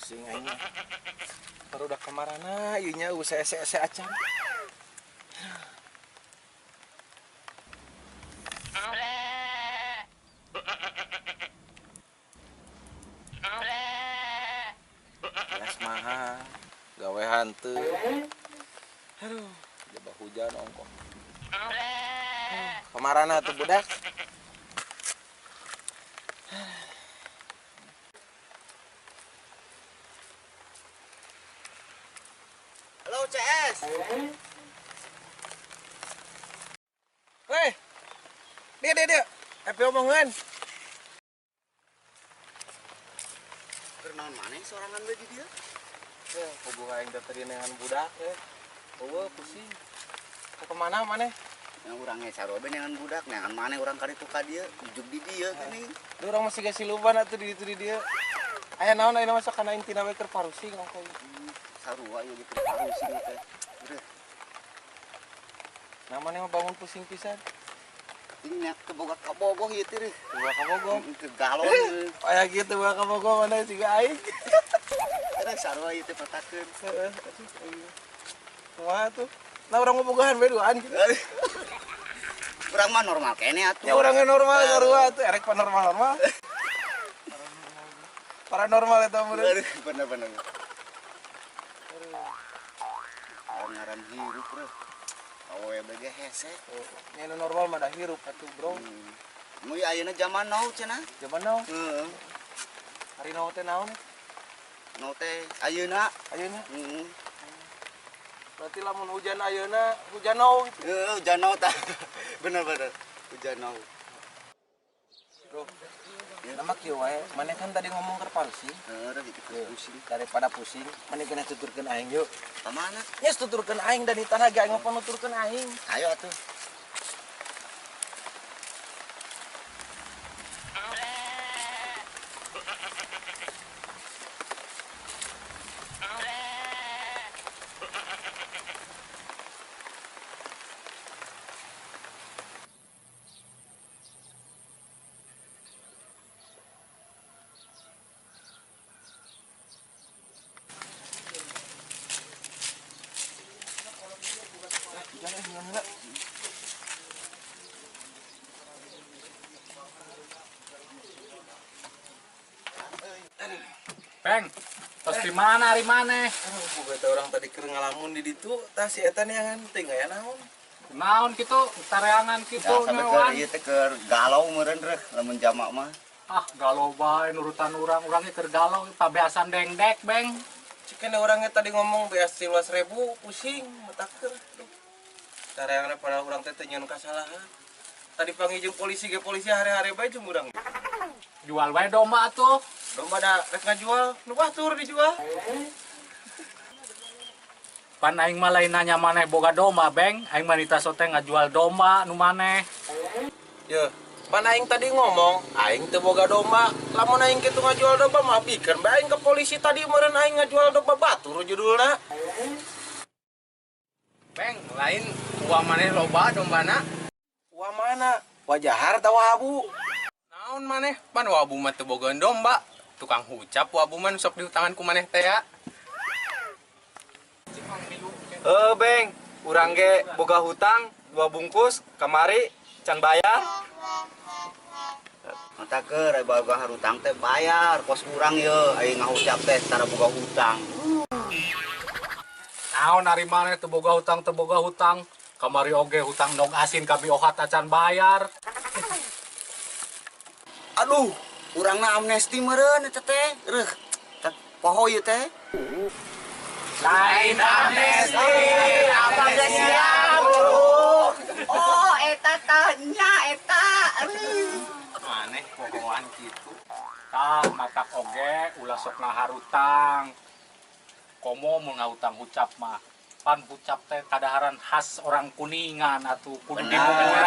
Pusing aing mah. Baru udah kamarana ieu nya eueuh ese-ese acan. Gas mahal, gawe hanteu. Aduh, jaba hujan ongkoh. Kamarana tuh budak. Halo CS. Hei. Dia. Happy omongan. Keur naon maneh sorangan we di dieu? Ya, hubungan aing teh tadi dengan budak eh. Eueuh pusing. Ke kemana maneh? Yang urang ge sarua be neangan budak, neangan maneh urang karitu ka dieu, ujug di dieu geuning. Duh, urang masih geus siluban atuh di ditu di dieu. Aya naon ayeuna mah sok kana intina we keur parusing ongkoh. Sarua ieu ge keur parusing teh. Ureuh. Nah maneh mah bangun pusing pisan. Ini teu boga kabogoh ieu teh reuh. Teu boga kabogoh. Teu galon. Aya kieu teu boga kabogoh maneh siga aing. Reuh sarua ieu teh patakeun. Heeh, aduh. Kumaha tuh? Nah urang bobogohan we duaan kitu. Urang mah normal keneh atuh. Ya urangnya normal sarua atuh, erek pa normal-normal. Paranormal eta meureun. Bener-bener. Ngaran hirup reuh. Awewe bege hese. Nya nu normal mah da hirup atuh, Bro. Mun ayeuna zaman now cenah. Zaman now? Heeh. Hari now teh naon? Now teh ayeuna. Ayeuna? Heeh. Berarti lamun hujan ayeuna, hujan now gitu. Heeh, hujan now tah. Bener-bener. Hujan now. Bro. Nama kieu wae, maneh kan tadi ngomong keur parusing. Heeh, gitu keur pusing. Daripada pusing, maneh kena tuturkeun aing yuk. Ka mana? Nya tuturkeun aing dan di tanah ge aing mah nuturkeun aing. Ayo atuh. Peng, tos di mana ari maneh? Aduh, boga teh urang tadi keur ngalamun di ditu, tah si eta neangan teh aya naon. Naon kitu, tareangan kitu nyawan. Ieu teh keur galau meureun reuh lamun jamak mah. Ah, galau bae nurutan urang, urang ge keur galau pabeasan dengdek, Beng. Cikeun urang ge tadi ngomong beas 13.000 pusing metakeun. Aduh. Tareangan padahal urang teh teu nyeun kasalahan. Tadi panggil jeung polisi ge polisi hare-hare bae jeung urang. Jual wae domba atuh. Domba da rek ngajual, nu batur dijual. Pan aing mah lain nanya maneh boga domba, Beng. Aing mah ditaso teh ngajual domba nu maneh. Yeuh, pan aing tadi ngomong, aing teu boga domba. Lamun aing kitu ngajual domba mah bikeun bae aing ke polisi tadi meureun aing ngajual domba batur judulna. Beng, lain uang maneh loba dombana. Uang mana? Wajahar tawa abu. Naon maneh? Pan wabu mah teu bogaan domba. Tukang hucap wabu mah nu sok dihutangan ku maneh teh ya. Beng, urang ge boga hutang 2 bungkus kamari can bayar. Mata keur boga hutang teh bayar kos urang ye aing ngahucap teh tara boga hutang. Naon ari maneh teu boga hutang teu boga hutang. Kamari oge hutang dog asin ka biohat acan bayar. Aduh, urangna amnesti meureun eta teh. Reuh, poho ieu teh. Lain amnesti, amnesia. Oh, eta tanya eta. Maneh pohoan kitu. Tah, matak oge ulah sok ngaharutang. Komo mun ngahutang hucap mah. Pan hucap teh kadaharan khas orang Kuningan atuh kudu dibuburan.